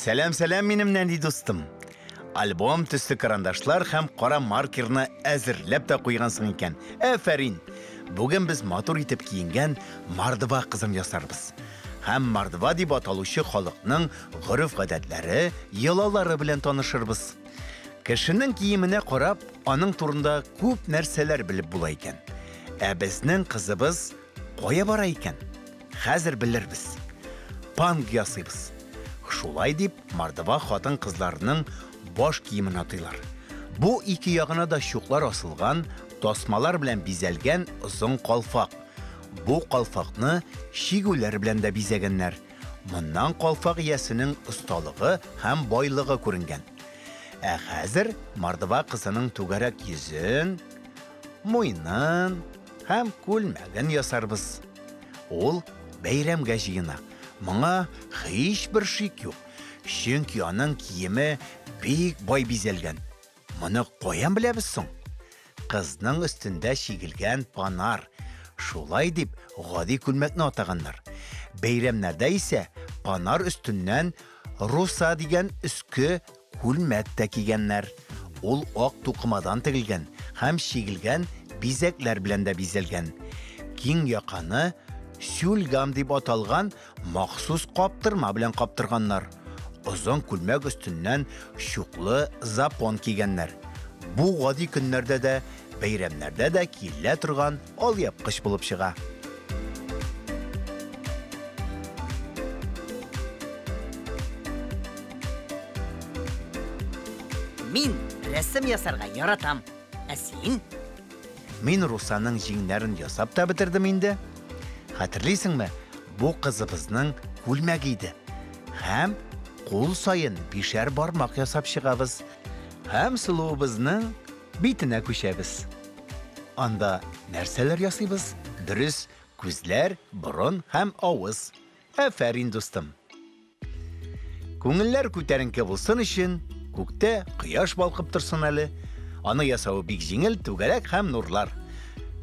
Сәлам, сәлам, минем нәни дустым. Альбом, төсле карандашлар һәм кара маркерны әзерләп тә куйгансың икән. Әфәрин! Бүген без матур итеп киенгән мордва кызын ясарбыз. Һәм мордва дип аталучы халыкның гореф-гадәтләре, йолалары белән танышырбыз. Кешенең киеменә карап, аның турында күп нәрсәләр белеп була икән. Ә безнең кызыбыз кая бара икән? Хәзер белербез. Панг ясыйбыз. Шулай дип, мордва хатын-кызларының баш киемен атыйлар. Бу ике ягына да чуклар асылган, тасмалар белән бизәлгән озын калфак. Бу калфакны чигүләр белән дә бизәгәннәр. Моннан калфак иясенең осталыгы һәм байлыгы күренгән. Ә хәзер мордва кызының түгәрәк йөзен, муенын һәм күлмәген ясарбыз. Ул бәйрәмгә җыена. Моңа һичбер шик юк. Чөнки аның киеме бик бай бизәлгән. Моны каян беләбез соң? Кызның өстендә чигелгән панар. Шулай дип гади күлмәкне атаганнар. Бәйрәмнәрдә исә панар өстеннән руса дигән өске күлмәк тә кигәннәр. Ул ак тукымадан тегелгән һәм чигелгән бизәкләр белән дә бизәлгән. Киң яканы сюльгам дип аталган махсус каптырма белән каптырганнар. Озын күлмәк өстеннән чуклы запон кигәннәр. Бу гади көннәрдә дә, бәйрәмнәрдә дә киелә торган алъяпкыч булып чыга. Мин рәсем ясарга яратам. Ә син? Мин Русаның җиңнәрен ясап та бетердем инде. Хәтерлисеңме, бу кызыбызның күлмәге иде. Һәм кул саен бишәр бармак ясап чыгабыз. Һәм сылуыбызның битенә күчәбез. Анда нәрсәләр ясыйбыз? Дөрес, күзләр, борын һәм авыз. Афәрин, дустым. Күңелләр күтәренке булсын өчен, күктә кояш балкып торсын әле. Аны ясавы бик җиңел, түгәрәк һәм нурлар.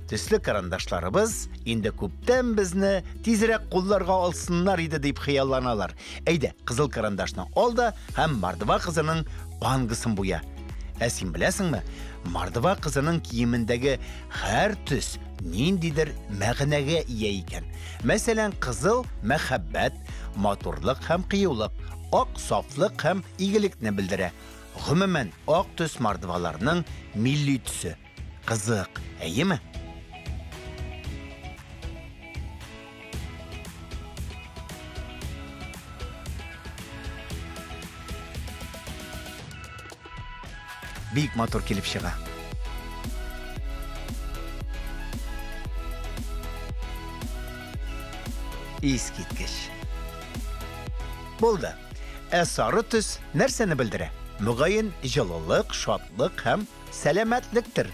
Төсле карандашларыбыз инде күптән безне тизрәк кулларга алсыннар иде дип хыялланалар. Әйдә, кызыл карандашны ал да һәм мордва кызының пангасын буя. Ә син беләсеңме, мордва кызының киемендәге һәр төс ниндидер мәгънәгә ия икән. Мәсәлән, кызыл мәхәббәт, матурлык һәм кыюлык, ак сафлык һәм игелекне белдерә. Гомумән, ак төс мордваларның милли төсе. Кызык, әйеме? Бик матур килеп чыга. Искиткеч. Булды. Ә сары төс нәрсәне белдерә? Мөгаен, җылылык, шатлык һәм сәламәтлектер.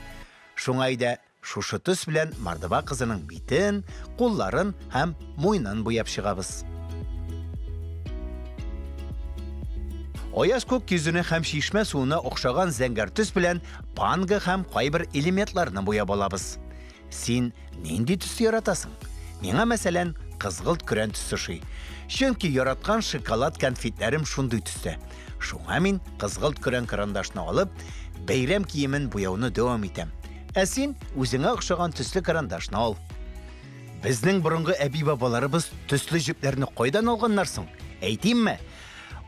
Шуңа әйдә шушы төс белән мордва кызының битен, кулларын һәм муенын буяп чыгабыз. Аяз күк йөзенә һәм чишмә суына охшаган зәңгәр төс белән панга һәм кайбер элементларны буяп алабыз. Син нинди төс яратасың? Миңа, мәсәлән, кызгылт көрән төс ошый. Чөнки яраткан шоколад конфетләрем шундый төстә. Шуңа мин кызгылт көрән карандашны алып, бәйрәм киемен буяуны дәвам итәм. Ә син үзеңә охшаган төсле карандашны ал. Безнең борынгы әби-бабаларыбыз төсле җепләрне кайдан алганнар соң? Әйтимме?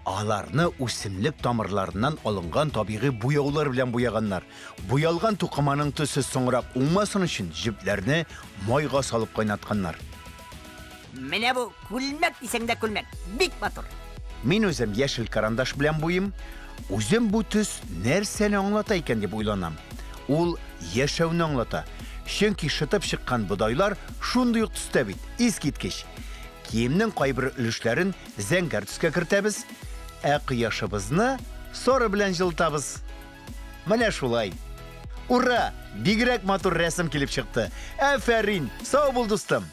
Аларны үсемлек тамырларыннан алынган табигый буяулар белән буяганнар. Буялган тукыманың төсе соңрак уңмасын өчен җепләрне майга салып кайнатканнар. Менә бу күлмәк дисәң дә күлмәк, бик матур. Мин үзем яшел карандаш белән буйым. Үзем бу төс нәрсәне аңлата икән дип уйланам. Ул яшәүне аңлата. Чөнки шытып чыккан бодайлар шундый ук төстә бит, искиткеч. Киемнең кайбер өлешләрен зәңгәр төскә кертәбез, ә кояшыбызны сары белән җылытабыз. Менә шулай. Ура! Бигрәк матур рәсем килеп чыкты. Афәрин! Сау бул, дустым!